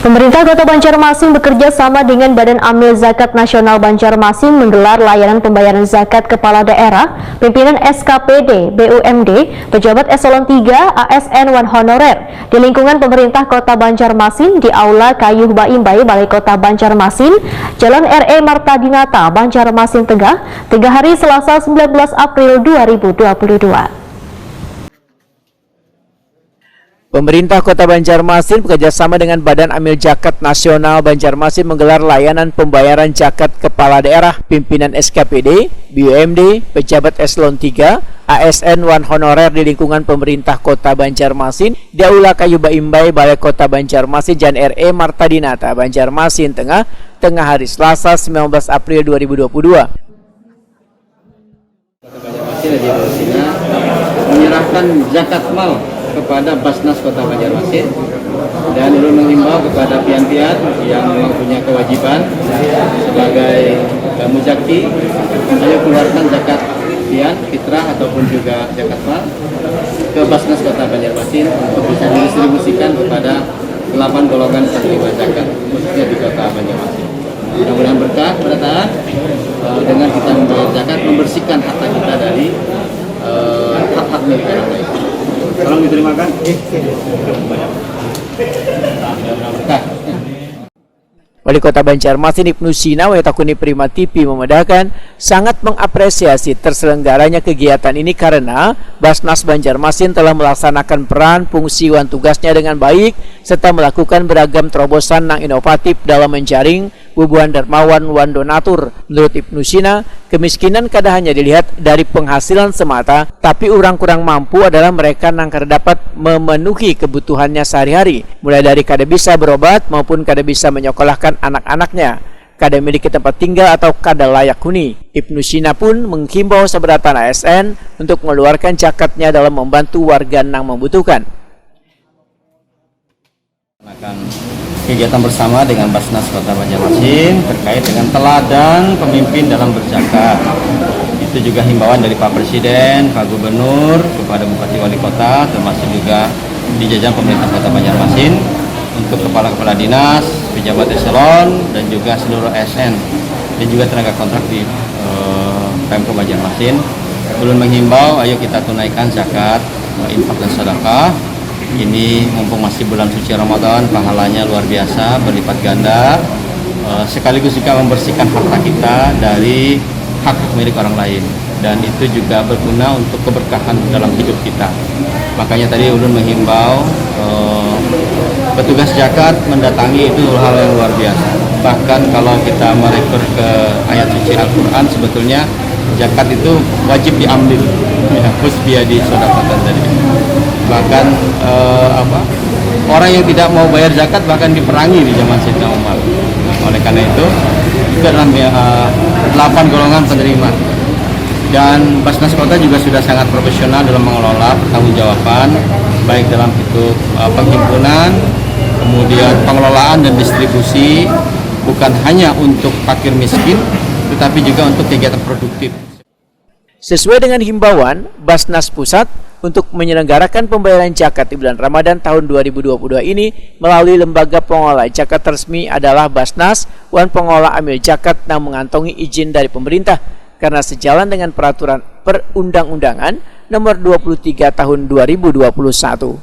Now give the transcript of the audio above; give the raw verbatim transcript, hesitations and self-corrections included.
Pemerintah Kota Banjarmasin bekerja sama dengan Badan Amil Zakat Nasional Banjarmasin menggelar layanan pembayaran zakat kepala daerah, pimpinan S K P D, B U M D, pejabat eselon tiga, A S N, wan honorer di lingkungan pemerintah Kota Banjarmasin di Aula Kayuh Baimbai, Balai Kota Banjarmasin, Jalan R E Marta Dinata, Banjarmasin Tengah, Tengah hari Selasa sembilan belas April dua ribu dua puluh dua. Pemerintah Kota Banjarmasin bekerjasama dengan Badan Amil Zakat Nasional Banjarmasin menggelar layanan pembayaran zakat kepala daerah, pimpinan S K P D, B U M D, pejabat eselon tiga, A S N, wan honorer di lingkungan pemerintah Kota Banjarmasin di Aula Kayu Baimbai, Balai Kota Banjarmasin, Jalan R E Marta Dinata, Banjarmasin Tengah, Tengah hari Selasa sembilan belas April dua ribu dua puluh dua. Kota Banjarmasin, Haji Imam Sina, menyerahkan zakat mal kepada Basnas Kota Banjarmasin, dan ulun menghimbau kepada pian-pian yang memang punya kewajiban sebagai, eh, muzaki, ayo keluarkan zakat pian, fitrah ataupun juga zakat mal ke Basnas Kota Banjarmasin untuk bisa didistribusikan kepada delapan golongan penerima zakat, khususnya di Kota Banjarmasin. Mudah-mudahan berkah, berkah, eh, dengan kita membayar zakat, membersihkan harta kita dari, eh, hak-hak milik orang lain. Tolong diterima kan? Mudah-mudahan berkah. Wali Kota Banjarmasin Ibnu Sina, Waitakuni Prima T V, memedahkan sangat mengapresiasi terselenggaranya kegiatan ini karena Basnas Banjarmasin telah melaksanakan peran, fungsi, wan tugasnya dengan baik serta melakukan beragam terobosan nang inovatif dalam menjaring bubuhan dermawan wan donatur. Menurut Ibnu Sina, kemiskinan kada hanya dilihat dari penghasilan semata, tapi urang kurang mampu adalah mereka nang kada dapat memenuhi kebutuhannya sehari-hari, mulai dari kada bisa berobat maupun kada bisa menyekolahkan anak-anaknya, kada memiliki tempat tinggal atau kada layak huni. Ibnu Sina pun menghimbau sabarataan A S N untuk mengeluarkan zakatnya dalam membantu warga nang membutuhkan. Melaksanakan kegiatan bersama dengan Basnas Kota Banjarmasin terkait dengan teladan pemimpin dalam berzakat. Itu juga himbauan dari Pak Presiden, Pak Gubernur, kepada Bupati Wali Kota, termasuk juga di jajaran pemerintah Kota Banjarmasin, untuk kepala-kepala dinas, pejabat eselon, dan juga seluruh A S N, dan juga tenaga kontrak di, eh, Pemkot Banjarmasin. Ulun menghimbau, ayo kita tunaikan zakat, eh, infak dan sedekah. Ini mumpung masih bulan suci Ramadan, pahalanya luar biasa, berlipat ganda, eh, sekaligus juga membersihkan harta kita dari hak milik orang lain, dan itu juga berguna untuk keberkahan dalam hidup kita. Makanya tadi ulun menghimbau, eh, petugas zakat mendatangi itu hal yang luar biasa. Bahkan kalau kita merefer ke ayat suci Al-Quran, sebetulnya zakat itu wajib diambil, ya, husbiya di sodakatan tadi. Bahkan, eh, apa, orang yang tidak mau bayar zakat bahkan diperangi di zaman Sayyidina Umar. Oleh karena itu, itu adalah, eh, delapan golongan penerima. Dan Basnas Kota juga sudah sangat profesional dalam mengelola pertanggungjawaban, baik dalam itu, eh, penghimpunan, kemudian pengelolaan dan distribusi, bukan hanya untuk fakir miskin, tetapi juga untuk kegiatan produktif. Sesuai dengan himbauan Basnas Pusat untuk menyelenggarakan pembayaran zakat di bulan Ramadan tahun dua ribu dua puluh dua ini melalui lembaga pengelola zakat resmi adalah Basnas wan pengelola amil zakat nang mengantongi izin dari pemerintah karena sejalan dengan peraturan perundang-undangan nomor dua puluh tiga tahun dua ribu dua puluh satu.